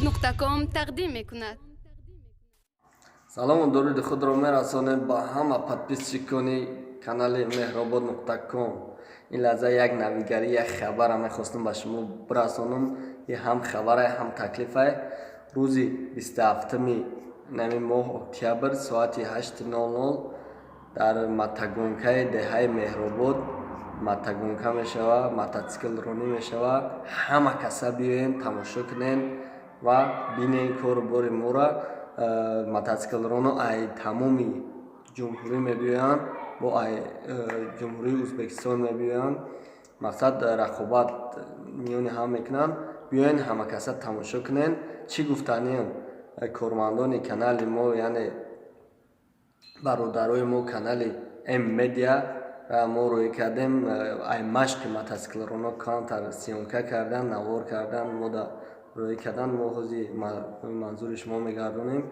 Меҳробод.ком тақдим мекунад. Салому дуруди худро мерасонем ба ҳама подписчикони канали Меҳробод.ком. Ин лаҳза як навигарӣ, як хабара мехостам ба шумо бирасонам. И ҳам хабарае, ҳам таклифае. Рӯзи 27-ми нами моҳ октябр соати 8:00 дар мотогонкаи деҳаи Меҳробод мотогонка мешавад, мотоциклронӣ мешавад. Ҳама каса биёен, тамошо кунен ва бинен кору бори моро. Мотоциклроно ай тамоми ҷумҳурӣ мебиёянд, бо ай ҷумҳурии Ӯзбекистон мебиёянд. Мақсад, рақобат миёни ҳам мекунанд. Биёен, ҳама каса тамошо кунен. Чӣ гуфтаниям, кормандони канали мо, яъне бародарои мо, канали М Медиа мо рӯй кардем, ай машқи мотоциклроно камтар съёмка кардан, навор кардан, мода рӯй кардан. Мо ҳози манзури шумо мегардонем.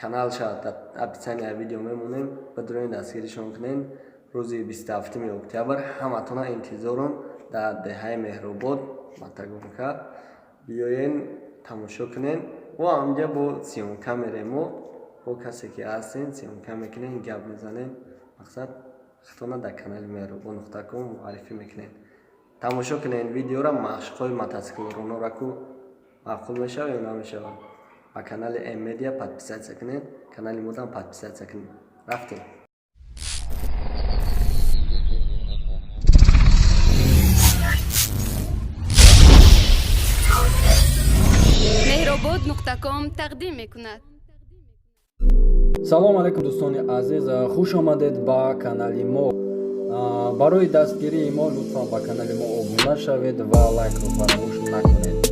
Каналша дар описания видео мемонем, бидурен, дастгиришон кунен. Рӯзи 27-ми октябр ҳаматона интизорум дар деҳаи Меҳробод мотогонка. Биёен, тамошо кунен. Мо ҳамҷа бо съёмка мерем, мо бо касе ки ҳастем, съёмка мекунем, гап мезанем. Мақсад, худтона дар канали Меҳробод.ком муаррифӣ мекунем. Тамошо кунен видеора, машқҳои мотоциклронора ку маъқул мешавад ё намешавад. Ба канали М Медиа подписаться кунед, канали модам подписаться кунед. Рафтем. Меҳробод.ком тақдим мекунад. Салом алейкум, дӯстони азиз, хуш омадед ба канали мо. Барои дастгирии мо лутфан ба канали мо обуна шавед ва лайкро фаромӯш накунед.